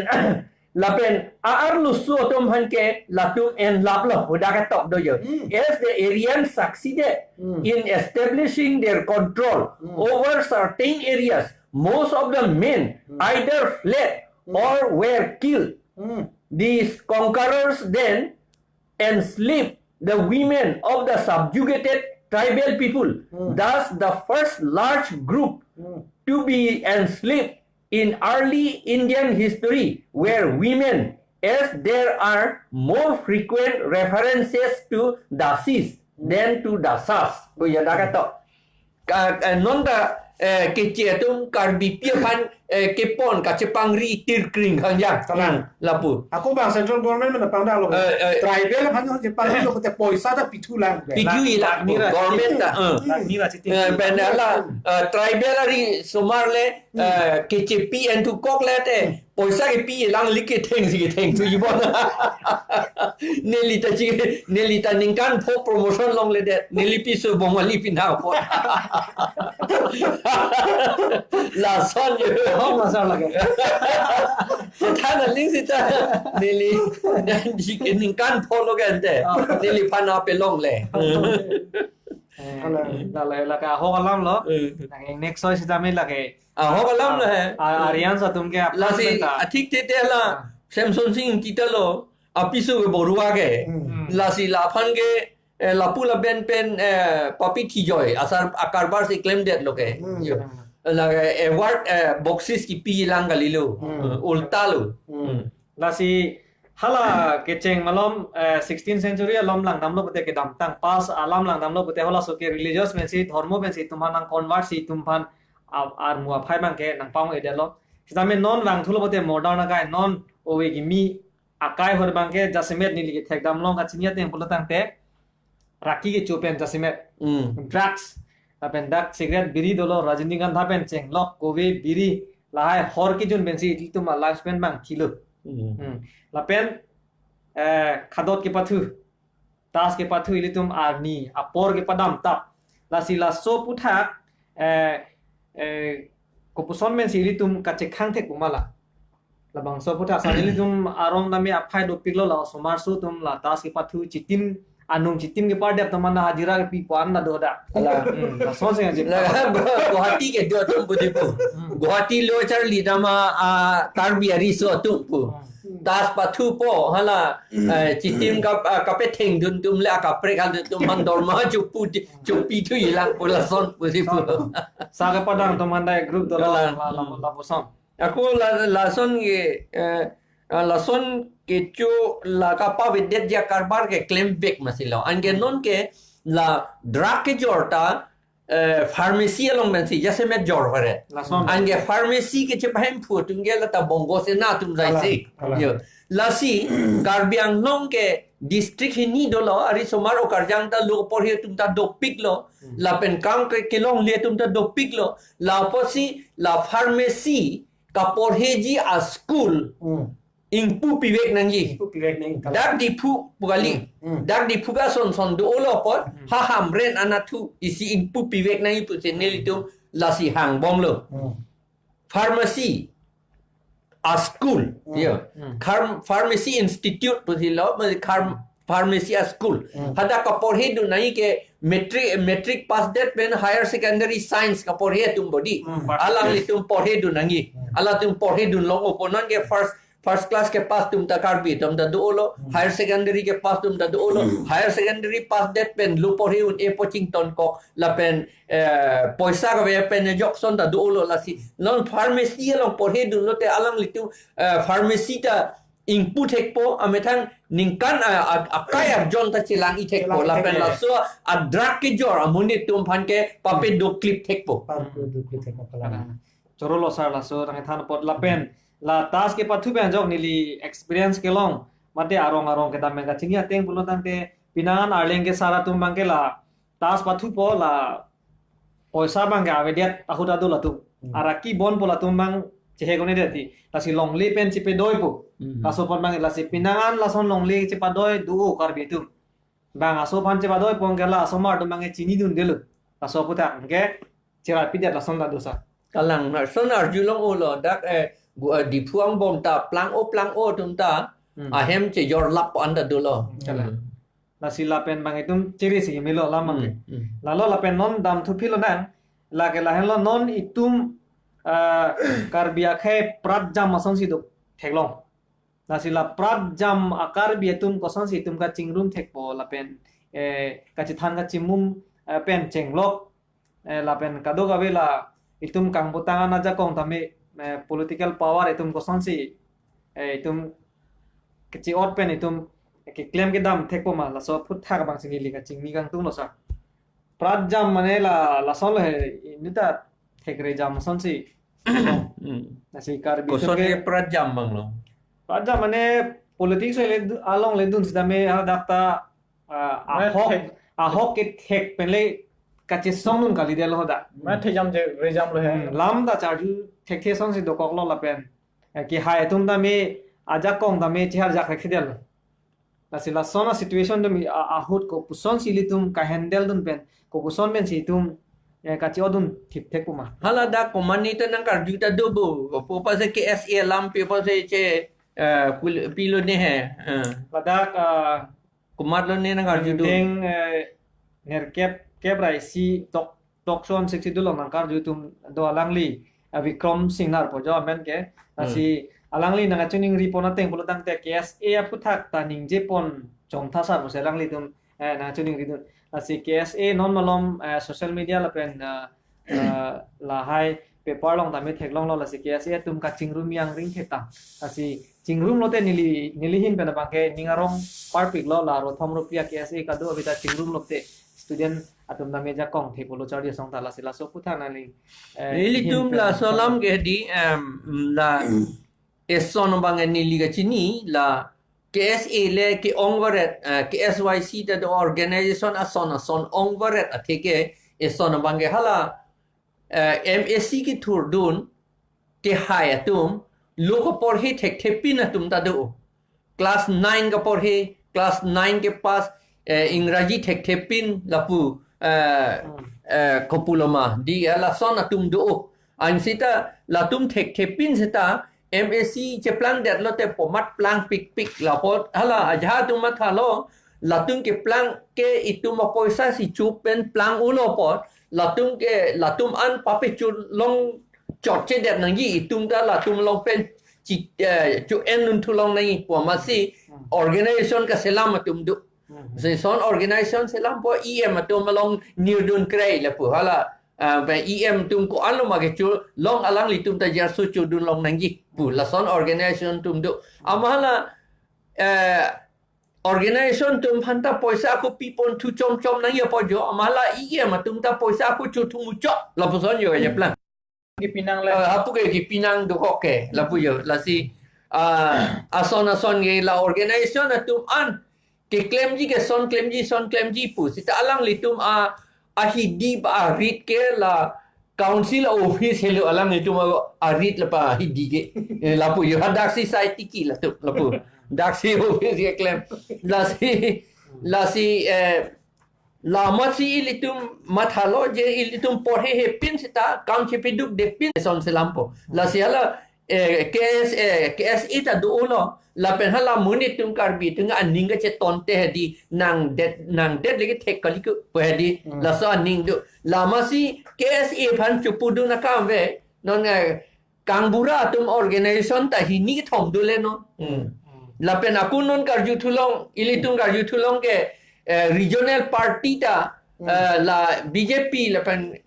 lapen a-arloso atum aphan ke latum enlaplo, hadak ketok do jo. Hmm. As the Aryan succeeded Hmm. in establishing their control Hmm. over certain areas, most of the men Hmm. either fled Hmm. or were killed. Hmm. These conquerors then enslaved the women of the subjugated tribal people. Hmm. Thus, the first large group Hmm. to be enslaved in early Indian history were women, as there are more frequent references to dasis Hmm. than to dasas. Ko ya dak to. Ka, eh, non ta, eh, Keche atum Karbipi aphan, eh, kepon kachepangri tirkring khangjang. Salang. Hmm, lapu. Ako bang central government mana pangdang lo. Eh, eh. Tribal aphan kachepangri lo kote poisa ta pithu lang. Pithu i la, Lakh mira government ta, eh. Lakh mira chitim. Eh, ben hala, eh, tribal ari osomar le, Hmm. eh, Kechepi enthukok le te. Hmm. poisa kepi lang, lake ketheng si ketheng thuji bon. Neli ta chi, neli ta ningkan pho promotion longledet. Neli piso Bongali pinang pho. Lason je. Hong masar lake. Sethan aling sita. Neli, neli ke ningkan pho lo kente. Oh. Neliphan ape longle. Eh, Kalang. Lale, lake ahok alam lo. Eh. Lake next soi sitame lake. Ahok alam lo he. Ah, Aryan atum ke Lasi apartment ta. Athik tete la. Ah. Samson Sing Ingti ta lo. Apiso ke Borua ke. Hmm. Hmm. Lasi laphan ke, eh, lapu laben pen, eh, papi thijoi. Asar akarbar si klemdet lo ke. Hmm. Yo. Lake award, eh, boxes kipi lang kalilo. Hmm. Eh, ulta lo. Hmm. Hmm. Lasi hala kecheng malom, eh, sixteenth century alom langdamlo pute kedamtang, past alam langdamlo pute halaso ke religious pensi, dhormo pensi itum aphan nang convert si itum aphan a-, armu aphai abang ke nangpang-edetlo. Sitame non vangthulo pute modern akai, non ove kimi akai ahut abang ke jasemet neli kethekdam along kachini ateng pulo tangte, raki kecho pen jasemet. Hmm. Drugs. Lapen dak cigarette biri dolo, Rajnigandha pen chenglok, kove biri, lahai hor kejun pensi ilitum a lifespan abang thilo. Hmm. Hmm. Lapen, eh, khadot kepathu, tas kepathu ilitum arni apor kepadam tap. Lasi laso aphuthak, eh, eh, kopuson pensi ilitum kachekhang thek pu ma la. Labangso aphuthak sani ilitum arong tame aphai dopiklo, la osomar aso atum la tas kepathu, chitim, anung chitim kepardep atum mane hajira kepi pu an ta do da. Ala. Hmm, lason sing aji. La, Gu-, Guwahati kedo atum pu di pu. Hmm. Guwahati lo charli tama, ah, Karbi ariso atum pu. Hmm. Tas pathupo, hala, eh, chitim kap-, ah, kapethengdun atum le, ah, kaprek hal atum aphan dorma chopi di, chopi thuji lang pu lason pu di pu. Sa kepadang atum aphan dai group dolo. Kalang. La, la, lapuson. Ako la, lason ke, eh, ah, lason kecho la kapavedetji akarbar ke klemvek masi lo. Anke non ke la drug kejor ta, eh, pharmacy along pensi jasemet jor varet. Lason. Anke pharmacy kechepahemphu atum ke la ta Bongo Sena atum jaisi. Kalang, kalang. Yo. Lasi Karbi Anglong ke district hini dolo, arisomar okarjang ta lo porhe atum ta dopiklo. Hmm. Lapen kam ke kelongle atum ta dopiklo. Lapusi la pharmacy kaporheji a school. Hmm. Ingpu pivek nangji. Ingpu pivek nangji, kalang. Dak Diphu pu kali. Hmm, hmm. Dak Diphu ke ason son dolo apot. Hmm. Ha Hamren anatthu isi ingpu pivek nangji pusi nelitum lasi hangbomlo. Hmm. Pharmacy a school. Hmm. Yo. Hmm. Khar-, pharmacy institute pusi lo, ma khar-, pharmacy a school. Hmm. Hadak kaporhedun nangji ke matric, matric pass det pen higher secondary science kaporhe atum bodi. Hmm. Alanglitum porhedun nangji. Hmm. Alangtum porhedun longpo, non ke first, first class kepass atum ta Karbi atum ta dolo, Hmm. higher secondary kepass atum ta dolo, Hmm. higher secondary pass det pen lo porhe un-e pu chingtonkok, lapen, eh, poisa kave pen jokson ta dolo lasi. Non pharmacy along porhedun lote alanglitum, eh, pharmacy ta ingpu thekpo, amethang ningkan a, a, akai arjon ta chelang-i thekpo, Chelang-i lapen thek. Laso a drug kejor amonit atum aphan ke pape Hmm. doklip thekpo. Pape doklip thekpo, kalang. Chorolo sir, laso nangthan apot lapen la tas kepathu pen ajok neli experience kelong, mate arong arong kedam pen kachini ateng pulo tangte, penang an arleng ke sar atum abang ke la tas pathupo, la poisa abang ke avedet ahut adul atum. Hmm. Araki bonpo latum abang chehek un-edet ti. Lasi longle pen chepadoipo. Hmm. Laso apot abang lasi penang an lason longle chepadoi do Karbi atum. Bang aso aphan chepadoipo ke la asomar atum abang chinidundelo. Laso aphuthak ke cheraipidet lason ta do sir. Kalang, lason arjulong-olo dak, eh, Gu-, eh, Diphu angbong ta plang-o plang-o atum ta Hmm. ahem chejor lap an ta dolo. Kalang. Hmm. Lasi lapen bang itum chiri si melo alam Hmm, ke. Hmm. Lalo lapen non damthu philo nang, lake lahenlo non itum, ah, Karbi akhei pratjam asonsi do theklong. Lasi la pratjam a Karbi atum kosonsi itum kachingrum thekpo lapen, eh, kachethan kachimum, eh, pen chenglok, eh, lapen kadokave la itum kangputang anajakong tame, eh, political power itum kosonsi, eh, itum kechi-ot pen itum keklem kedam thekpo ma, laso aphuthak abang si neli kachingni kangtunglo sir. Pratjam mane la, lasonlo he, inut ta thekrejam asonsi. Hmm. Lasi Karbi Koson atum ke ke pratjam abang lo. Pratjam mane politics le du-, along le dun sitame hadak ta, ah, Mane ahok, thek- ahok kethek pen le kachesongdun kalidetlo hadak. Mane thekjam je rejamlo he. Hmm, lam ta charju thekthe asonsi dokoklo lapen. Eh, kehai atum tame ajakong tame chihar jak rek thedetlo. Lasi lason a situation atum a, ahut kopuson si ilitum ka handle dun pen, kopuson pensi itum, eh, kachi-o dun thipthek pu ma. Hala dak komatne ta nangkarju ta do bo. Pu apotsi K S A alam pi apotsi che, eh, pul-, pilone he. Eh. Ladak, ah, komatlone nangkarju do. Ding, eh, nerkep, kep ra isi tok, tok son siksi dolo nangkarju atum do alangli, ah, Vikram Singnar pu jo amen ke. Lasi alangli nangkachiningri pon ateng pulo tangte K S A aphuthak ta ningje pon chomtha sa pusi alanglitum, eh, nangchiningri dun. Lasi K S A non malom, eh, social media lapen, eh, eh, lahai paper along tame theklonglo, lasi K S A atum kachingrum yang ring theta. Lasi chingrum lote neli, neli ahin pen abangke ning arong parpiklo, la rothom ropi a K S A kado abita chingrum lote student atum tame jakong the pulo charli asong ta, lasi laso aphuthak nangli, eh, nelitum ahin pen laso alam ke di, em, la eson abang neli kachini la K S A le ke-ong varet, eh, K S Y C ta do organization ason ason ong varet atheke eson abangke hala, eh, M A C kethurdun kehai atum lo kaporhe thekthepin atum ta do. Class nine kaporhe, class nine ke pass, eh, Ingraji thekthepin lapu, eh, Hmm. eh, kopuloma. Di, eh, lason atum do. Ansita latum thekthepin seta M A C cheplangdetlo te pomat plangpikpik lapot. Hala ajahak atum mathalo, latum keplang ke itum apoisa si chup pen plang-ulo apot. Latum ke, latum an papechulong chotchedet nangji, itum ta latum along pen chi, eh, chu-en dun thulong nangji pu amatsi Hmm. organization kaselam atum do. Hmm. Lason organization selampo E M atum along nirdun krei lapu hala, ah, ba E M atum ko-an lo ma kechulong alanglitum ta jarso chodun long nangji pu lason organization atum do. Amat hala, eh, organization atum aphanta poisa ako pipon thu chomchom nangji apot jo, amat hala E M atum ta poisa ako chothu muchot lapuson jo ajaplang. Kepinang le. Ah, hapu ke kepinang dokok ke, lapu jo. Lasi, ah, ason ason ke la organization atum an keklemji ke son klemji, son klemji pu. Seta alanglitum a, ahidi ba arit ke la council office helo alanglitum a, arit la pa hidi ke. Eh, lapu jo, ha daksi sai tiki latum, lapu. Daksi office keklem. Lasi, lasi, eh, la amatsi ilitum mathalo je ilitum porhe hepin seta kam chepidukdepin son selampo. Lasi hala, eh, K S, eh, K S A ta do-olo. Lapen hala monit atum Karbi atum aning kachetonte hedi nangdet, nangdet lagi thek kali ko hedi. Hmm. Laso aning do. La amatsi K S A aphan chopudun akam ave. Non, eh, kangbura atum organization ta hini kethom dole non. Hmm. Lapen ako non karju thulong, ilitum karju thulong ke, eh, regional party ta, Hmm. eh, la B J P lapen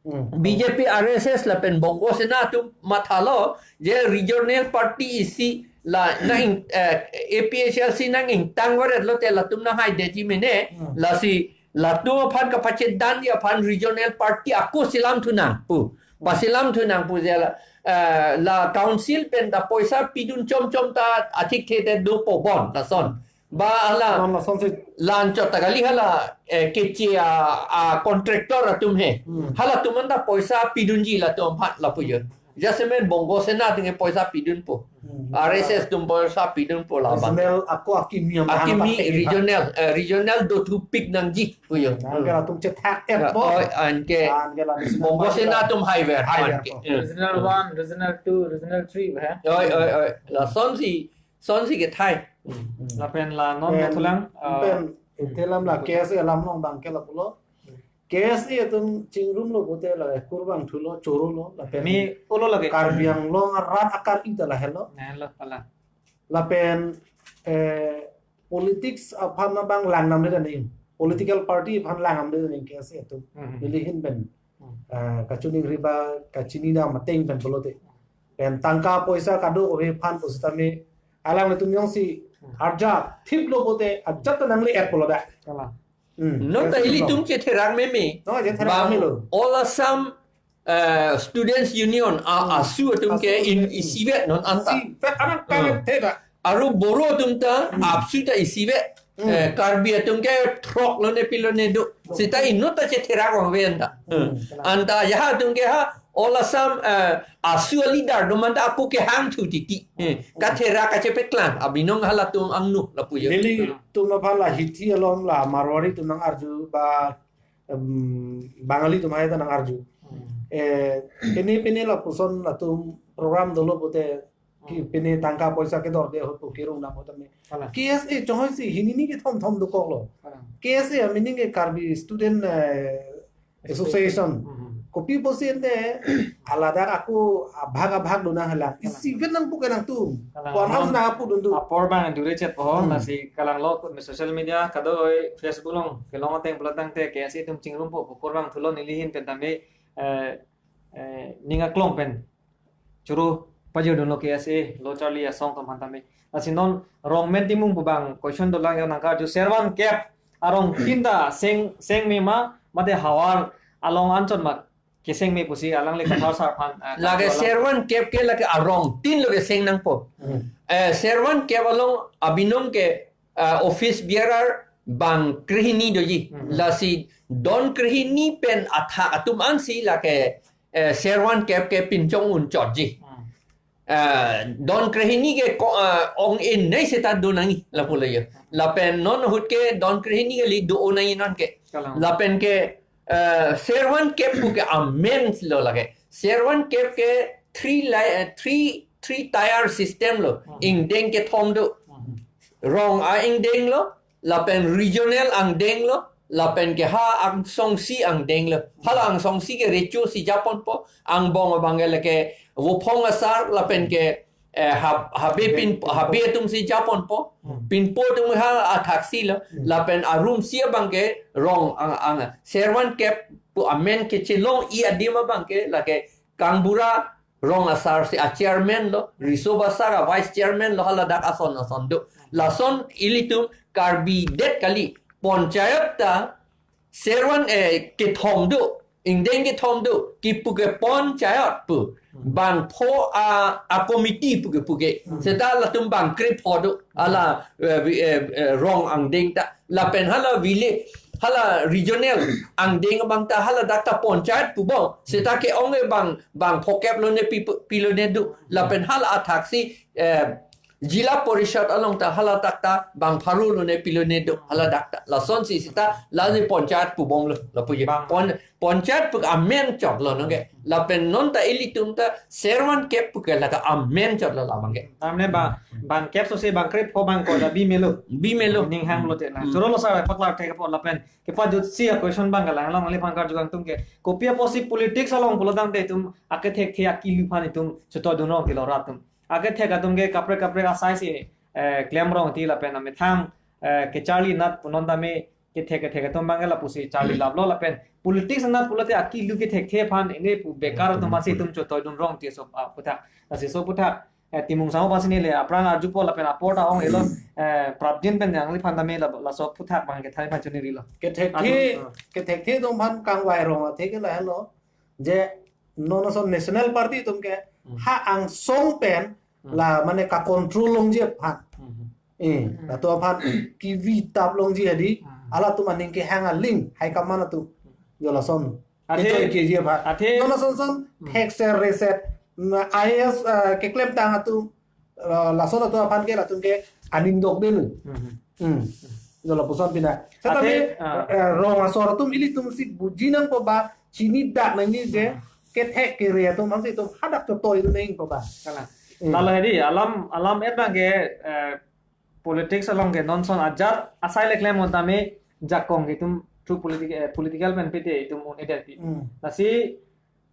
Hmm. B J P, R S S lapen Bongo Sena atum mathalo, je regional party isi la nang, eh, A P H L C nang ingtang varet lote latum nanghaidetji mene, Hmm. lasi latum aphan kapachedamji aphan regional party ako selam thunang pu. Paselam thunang pu je la, eh, la council pen ta poisa pidun chomchom ta athik the te dopo bon lason. Ba hala Non lasonsi. Lanchot ta kali hala, eh, keche a, a contractor atum he. Hmm. Halatum anta poisa pidunji latum aphan lapu jo. Jasemet Bongo Sena atum ke poisa pidunpo. Hmm. R S S atum poisa pidunpo la abang. Regional ako akimi ama Akimi hang pathek regional, eh, regional dothupik nangji pu jo. Hmm. Anke latum chethak Ya, et po. Oi, anke Anke la Bongo Sena atum haiver, Haiver anke. Po. Eh. Regional one, regional two, regional three ba. Oi, oi, oi. Lasonsi, sonsi kethai. Hmm. Lapen la non Pen, methulang, ah, pen, ite alam la K S A alam along abangke lapulo. K S A atum chingrumlo pute la kurbang thulo, chorolo, lapen Mi ulo lagi. Karbi Anglong arat akar-i ta lahelo. Nahelo pala. Lapen, eh, politics aphan abang langnamde ta ning. Political party aphan langnamde ta ning K S A atum. Hmm. Neli ahin pen. Hmm. Eh, kachiningri ba, kachini dam ateng pen pulote. Pen tangka poisa kado-kave aphan pusitame alanglitum jongsi Hmm. arjap thiplo pute, arjap ta nangle-et pulo da. Kalang. Hmm. Non ta Yes, ilitum no. chetherak meme. No, chetherak Bang meme lo. All Assam, eh, Students Union, a, Hmm. ASU atum ke ASU, in hmm. isivet non anta. Isivet anak Hmm. karet theda. Aru Boro atum ta Hmm. ABSU ta isivet. Hmm. Eh, Karbi atum ke throk lone pilone do. Hmm. Seta inut ta chetherak vangve anta. Hmm. Hmm. Anta ajahak atum ke ha All Assam, eh, asu a-leader do manda apu kehang thu titi. Eh, katherak kachepeklang, abinong halatum angno lapu jo. Nelitum aphan la Hithi along la Marwari atum nangarju ba, em, Bangali atum hai ta nangarju. Hmm. Eh, pini pini lapuson latum program dolo pute ki Hmm. pini tangka poisa kedorde ahut pu kirung dam ahut tame. Kalang. K S A chonghoi si hini ni kethom thom dokoklo. Kalang. K S A meaning ke Karbi Student, eh, Association. Association. Hmm. Kopi pusi ante alada ako abhag abhag dona hala. Kalang. Isi ven nangpu ke nangtum. Kalang. Wan hal nang apu dundu. Apor bang dure chet po, Hmm. lasi kalanglo social media kadoi Facebook along kelong ateng pulo tangte K S A atum chingrumpo, pukor bang thulo nelihin pen tame, eh, eh, ning aklong pen choro pajir dunlo K S A, lo charli asong atum aphan tame. Lasi non Rongmen Timung pu bang question dolang, jo nangkarju Servan Kep arongtin ta seng, seng me ma, mate havar along anchot ma keseng me pusi alangli Kathar sar aphan, eh, Lake karju alam. Servan Kep ke lake arongtin lo keseng nangpo. Hmm. Eh, Servan Kep along abinong ke, eh, office bearer bang krehini doji. Hmm. Lasi don krehini pen athak atum ansi lake, eh, Servan Kep ke pinchong unchotji. Hmm. Eh, don krehini ke ko, eh, ong in nei seta do nangji lapulo jo. Lapen non ahut ke don krehini kali do-o nangji non ke. Kalang. Lapen ke, eh, Servan Kep pu ke amen lo lake. Servan Kep ke three li-, eh, three, three tier system lo. Hmm. Ingdeng kethom do. Hmm. Rong a-ingdeng lo, lapen regional angdeng lo, lapen ke ha angsongsi angdeng lo. Hala angsongsi ke recho si japonpo, angbong abang ke lake Vophong asar, lapen ke, eh, hab-, habe pin, habe atum si japonpo, Hmm. pinpo atum ha athaksi lo, Hmm. lapen arumsi abang ke rong ang, ang, Servan Kep pu amen kechelong-i adim abang ke lake Kangbura rong asar si a-chairman lo, Riso Basar a-vice chairman lo, haladak ason ason do. Lason ilitum Karbi det kali, panchayat ta Servan, eh, kethom do, ingdeng kethom do, kipu ke panchayat pu, Hmm. bangpho a, a-committee pu ke pu ke. Hmm. Seta latum bang krepho do, hala, eh, vi-, eh, eh, rong angdeng ta. Lapen hala village, hala regional angdeng abang ta haladak ta panchayat pu bom. Seta ke-ong ke bang, bang phokep lone pi, pilone do. Lapen hala athaksi, eh, Jila Parishad along ta haladak ta bang pharo lone pilone do haladak ta. Lasonsi seta lasi panchayat pu bomlo, lapu jo. Bang. Pon-, panchayat pu amen chotlo nangke. Lapen non ta ilitum ta Servan Kep pu ke lake amen chotlo labang ke. Tamne ba, bang kep so se bang krepho bang ko da bi melo. Bi melo. Ning hang lo te na. Hmm. Choro lo sa paklar te kapo lapen kepajutsi a-question bang kalang along nangli aphan karju kangtung ke. Kopi apotsi politics along pulo tangte itum akethekthe akilu aphan itum chotoi dun rong ti lo rat atum. Akethek atum ke kaprek kaprek asai si, eh, klem rong ti lapen amethang, eh, kecharli nat pu non tame kethek kethek atum bang ke lapusi charli laplo lapen politics nat pulote akilu kethekthe aphan ini pu bekar atum aphansi itum chotoi dun rong ti so, ah, puthak. Lasi so puthak, eh, Timung Sangho aphansi neli aphrang arjupo lapen apor ta ong-elo, eh, prapjin pen nangli aphan tame la, laso puthak bang kethan aphan choningri lo. Kethekthe, Atum, ah. kethekthe atum aphan kangvai rong athe ke lahelo. Je non ason National Party atum ke Hmm. ha angsong pen Hmm. la mane ka-control longji aphan. Hmm. Eh, Hmm. latum aphan kivi tap longji hadi, Hmm. halatum aning kehang aling, high command atum. Jo lason. Athe, Kechoi keji aphan. athe Non ason son, Hmm. thekser reser, na I A S, eh, keklem tang atum, eh, lason atum aphan ke latum ke aning dok delu. Hmm. Hmm. Jo lapuson pina. Setame, Athe, ah. eh, rong asor atum ilitum si buji nangpo ba chini dak nangji je Hmm. kethek kere atum aphansi itum hadak chotoi dun nangpo ba. Kalang. Hmm. Lalo hedi, alam, alam et bang ke, eh, politics along ke non son ajat asai le klem tame jakong ke itum through politic, eh, political pen pete itum un-edet pi. Hmm. Lasi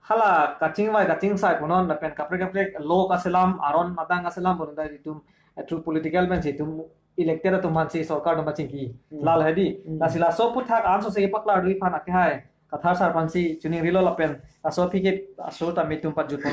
hala kachingvai kachingsai punon lapen kaprek kaprek lo kaselam aron matang kaselam punon ta itum, eh, through political pensi itum elected atum aphansi sorkar atum aphan chingki. Hmm. Lalo hedi. Hmm. Lasi laso puthak anso se paklar dui aphan akehai Kathar sar aphansi choningri lo lapen laso aphi ke aso tame itum pajut pon.